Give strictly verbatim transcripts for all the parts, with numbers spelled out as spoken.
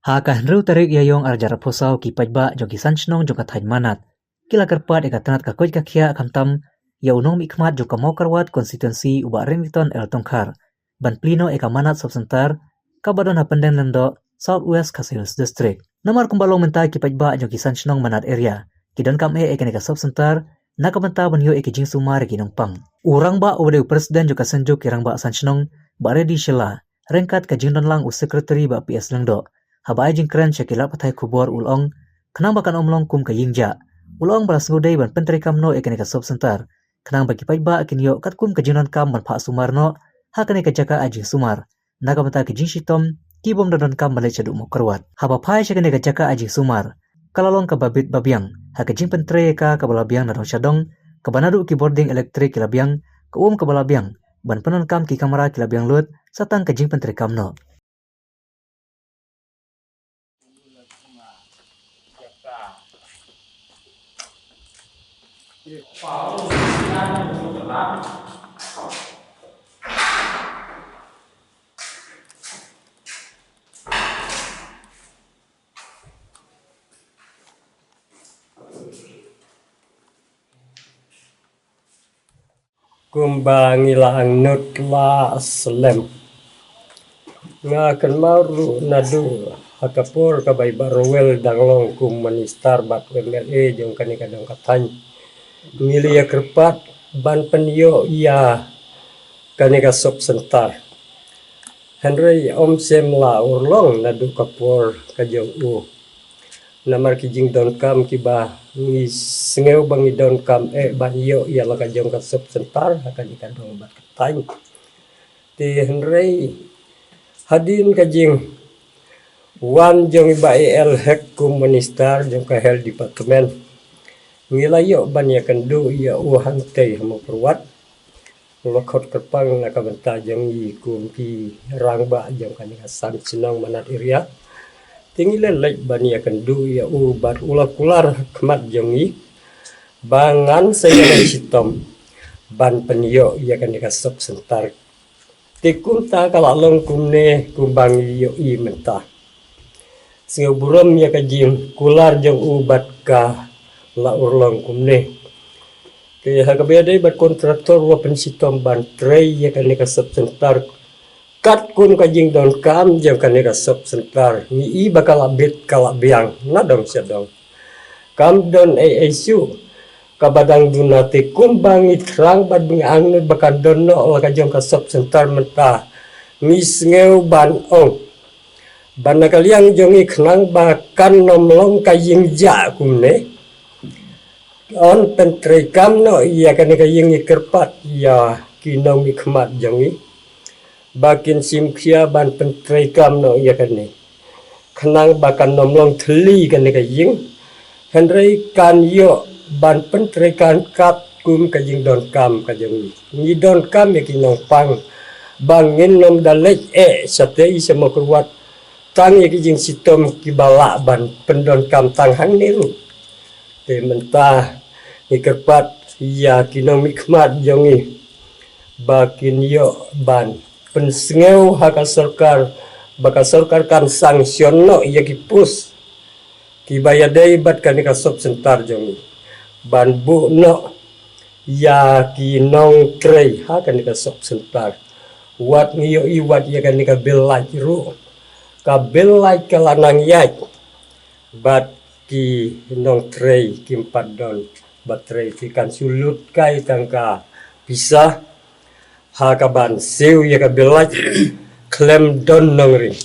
Ha ka hynriew tarik Ïaïong arhajar arphew saw, ki paidbah jong ki san shnong jong ka thaiñ Manad ki la kyrpad ïa ka tnat ka koit ka khiah, khamtam ïa u nongmihkhmat jong ka Mawkyrwat constituency, u Bah Remington L Tongkhar, ban plie noh ïa ka Manad Sub Centre kaba don ha Pyndenglyndoh, South West Khasi Hills District. Namar kumba long mynta, ki paidbah jong ki san shnong Manad area ki donkam eh ïa kane ka Sub Centre na ka bynta ban ïoh ïa ki jingsumar ïa ki nongpang. U rangbah uba dei u president jong ka Synjuk ki Rangbah San Shnong, Bah Reddy Shylla, ryngkat ka jingdon lang u secretary, Bah P S Lyngdoh, haba ai jingkren sha ki lad pathai khubor, u la ong, khnang ba kan ym long kum ka ïingjah, u la ong ba la sngewdei ban pyntreikam noh ïa kane ka Sub Centre, khnang ba ki paidbah kin ïoh katkum ka jingdonkam ban phah sumar noh ha kane ka jaka ai jingsumar na ka bynta ki jingshitom ki bym don donkam ban leit shaduh Mawkyrwat. Haba phai sha kane ka jaka ai jingsumar, ka la long kaba bit ba biang ha ka jingpyntrei ïa ka kaba la biang na dong sha dong, kaba naduh ki bording elektrik ki la biang, ka um kaba la biang, ban pyndonkam ki kamra ki la biang lut, sa tang ka jingpyntreikam noh. Kumba ngi la angnud la slem, nga kynmaw ruh naduh ha ka por kaba i Bah Rowell dang long kum minister bad M L A jong kane ka dong ka thaiñ, ngi la ïa kyrpad ban pynïoh ïa kane ka Sub Centre. Hynrei ym shym la urlong naduh ka por ka jong u. Namar ki jingdonkam kiba ngi sngew ba ngi donkam eh ban ïoh ïa la ka jong ka Sub Centre ha kane ka dong bad ka thaiñ. Te hynrei hadien ka jingwan jong i Bah A L Hek kum minister jong ka Health Department, ngi la ïoh ban ïakynduh ïa u hangtei ha Mawkyrwat. U la khot kyrpang na ka bynta jong ngi kum ki rangbah jong kane ka san shnong Manad area. Te ngi la leit ban ïakynduh ïa u bad u la kular ha khmat jong ngi ba ngan sa ïaleh shitom ban pynïoh ïa kane ka Sub Centre. Te kumta ka la long kumne kumba ngi ïohi mynta. Sngewburom ïa ka jingkular jong u bad ka la urlong kumne. Te ha kaba ïadei bad kontraktor uba pynshitom ban trei ïa kane ka Sub Centre, katkum ka jingdonkam jong kane ka Sub Centre, ngi i ba ka la bit ka la biang na dong sha dong. Kam don ei ei shuh kaba dang duna. Te kumba ngi thrang bad ba ngi angnud ba kan don noh la ka jong ka Sub Centre mynta, ngi sngew ban ong ba na ka liang jong ngi, khnang ba kan ym long ka ïingjah kumne, yn pyntreikam noh ïa kane ka ïing. Ngi kyrpad ïa ki nongmihkhmat jong ngi ba kin shim khia ban pyntreikam noh ïa kane, khnang ba kan ym long thylli kane ka ïing, hynrei kan ïoh ban pyntreikam katkum ka jingdonkam ka jong ngi. Ngi donkam ïa ki nongpang ba ngin ym da leit eh shatei sha Mawkyrwat tang ïa ki jingshitom kiba lah ban pyndonkam tang hangne ruh. Te mynta ngi kyrpad ïa ki nongmihkhmat jong ngi ba kin ïoh ban pynsngew ha ka sorkar ba ka sorkar kan sanction noh ïa ki post kiba ïadei bad kane ka Sub Centre jong ngi, ban buh noh ïa ki nongtrei ha kane ka Sub Centre. Wat ngi ïohi wat ïa kane ka bill light ruh, ka bill light ka la nang ïaid bad ki nongtrei kim pat don ba trei, te kan shu lut kai tang ka pisa ha ka ban siew ïa ka bill light khlem don nongrim.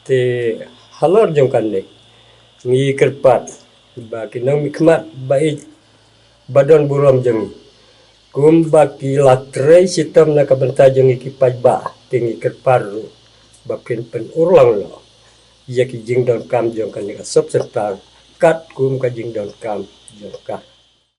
Te halor jong kane ngi kyrpad ba ki nongmihkhmat ba ïeit ba don burom jong ngi, kumba ki la trei shitom na ka bynta jong ngi ki paidbah, te ngi kyrpad ruh ba kin pynurlong noh ïa ki jingdonkam jong kane ka Sub Centre katkum ka jingdonkam jong ka.